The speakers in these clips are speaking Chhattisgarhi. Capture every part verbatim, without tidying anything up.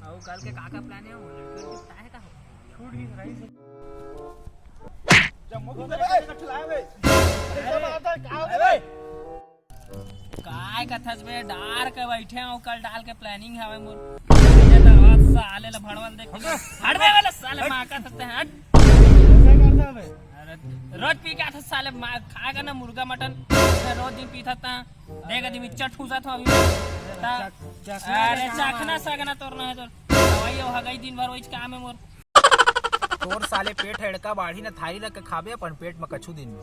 अउ कल के का का प्लान हे? वो लड़की उड़की बताए का हो? छूट गई, रही से। जम्मो को अरे, अरे, अरे, अरे, अरे, काय कथस बे, डार के बैठे हो, कल डाल के प्लानिंग हवे मोर। ये दरवाजा साले ला भड़वल देख। हट बे वाला साले, माँ का थते हट। अरे, रोज पी के आथस साले, माँ खाएगा ना मुर्गा मटन, रोज दिन पीथस ता। देख, अभी मिक्सचर ठूसत हो अभी। ता-, चख-, चखना अरे, का काम चखना है। सगना तोर ना है तोर। दवाई हो, हगई दिन भर वही काम है मोर। तोर साले पेट हेड़का बाढ़ी ना, थारी रख के खाबे अपन पेट में कछु दिन में।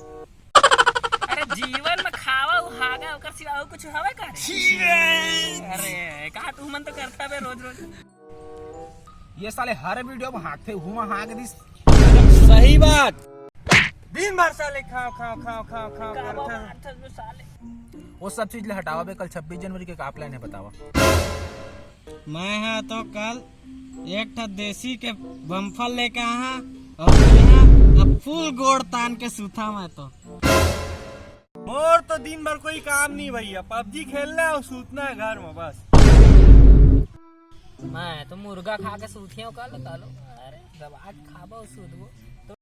अरे, जीवन में खावा, उ हागा, ओकर सिवा अउ कुछ हवे का रे? अरे, का तू मन तो करता बे रोज रोज। ये साले हर वीडियो में हाँकथे, हुआ हाँक दिस। सही बात। दिन भर साले खाओ, खाओ, खाओ, खाओ, खाओ का करथे। बाबा, साले। वो सब चीज ले हटावा बे, कल छब्बीस जनवरी के का प्लान है बतावा? मैं हा तो कल एक ठा देसी के बम्फल लेके आहा और यहाँ अब फुल गोड़ तान के सूता मैं तो। मोर तो दिन भर कोई काम नहीं भैया, पबजी खेलना और सूतना है घर में बस। मैं तो मुर्गा खा के सूतियों कल, कल। अरे, दबा के खाबो, सूतबो। तो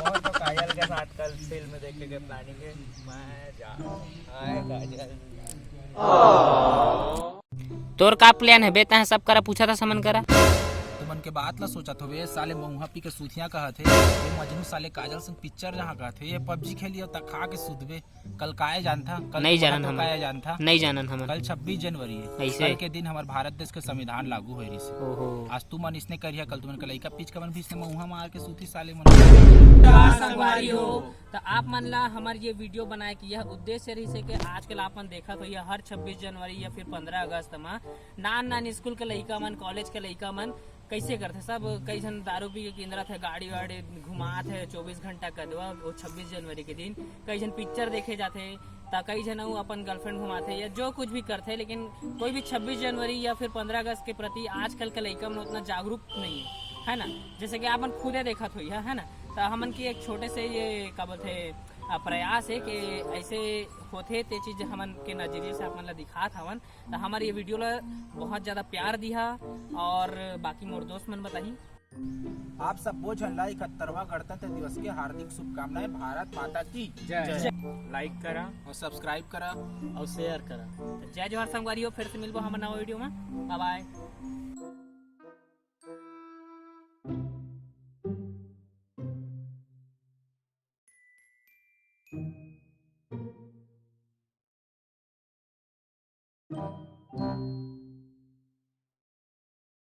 मोर तो काजल के साथ कल फिल्म देखे के प्लानिंग है। मैं जा, हाय काजल। तोर का प्लान है बे? तैं सब करा पूछा था, समन करा। तुमन के बात ला सोचत होबे, साले मऊहा पी के सूतिया कहत हे। ये मजनू साले काजल संग पिक्चर जहाँ कहत हे, ये पबजी खेलियो त खा के सूतबे। कल काहे जानथा? कल नहीं तुम्हारा जानन तो हमन। काहे जानथा? नहीं जानन हमन। कल छब्बीस जनवरी है। ऐसे? कल के दिन हमारे भारत देश के संविधान लागू होए रहिसे। ओहो। आज तुमन इसने करिया, कल तुमन के लइका पिचका मन भी इसने मऊहा मार के सूती साले मन। का संगवारी हो? तो आप मन ला हमार ये वीडियो बनाए के यह उद्देश्य रहिसे कि आजकल आप मन देखत हो, यह हर छब्बीस जनवरी या फिर पंद्रह अगस्त मा नान नान स्कूल के लइका मन, कॉलेज के लइका मन कैसे करथे सब, कई झन दारू पी के किंदरत हे, गाड़ी वाड़ी घुमात हे चौबीस घंटा कदवा, वो छब्बीस जनवरी के दिन कई झन पिक्चर देखे जाथे, त कई झन अउ अपन गर्लफ्रेंड घुमाथे या जो कुछ भी करथे, लेकिन कोई भी छब्बीस जनवरी या फिर पंद्रह अगस्त के प्रति आजकल के लइका मन उतना जागरूक नहीं है, है ना? जैसे कि आप मन खुदे देखत होई है, है ना? त हमन के एक छोटे से ये का बोलथे, अ, प्रयास है कि ऐसे होथे ते चीज हमन के नजरिए से आप मन ला दिखात हवन। त हमार ये वीडियो ला बहुत ज्यादा प्यार दिहा और बाकी मोर दोस्त मन बताही। आप सब्बो झन ला इकहत्तरवां गणतंत्र दिवस के हार्दिक शुभकामनाएं। भारत माता की जय। जय। लाइक करा और सब्सक्राइब करा और शेयर करा। तो जय जोहार संगवारी हो, फिर से मिलबो हमर नवा वीडियो में। बाय बाय।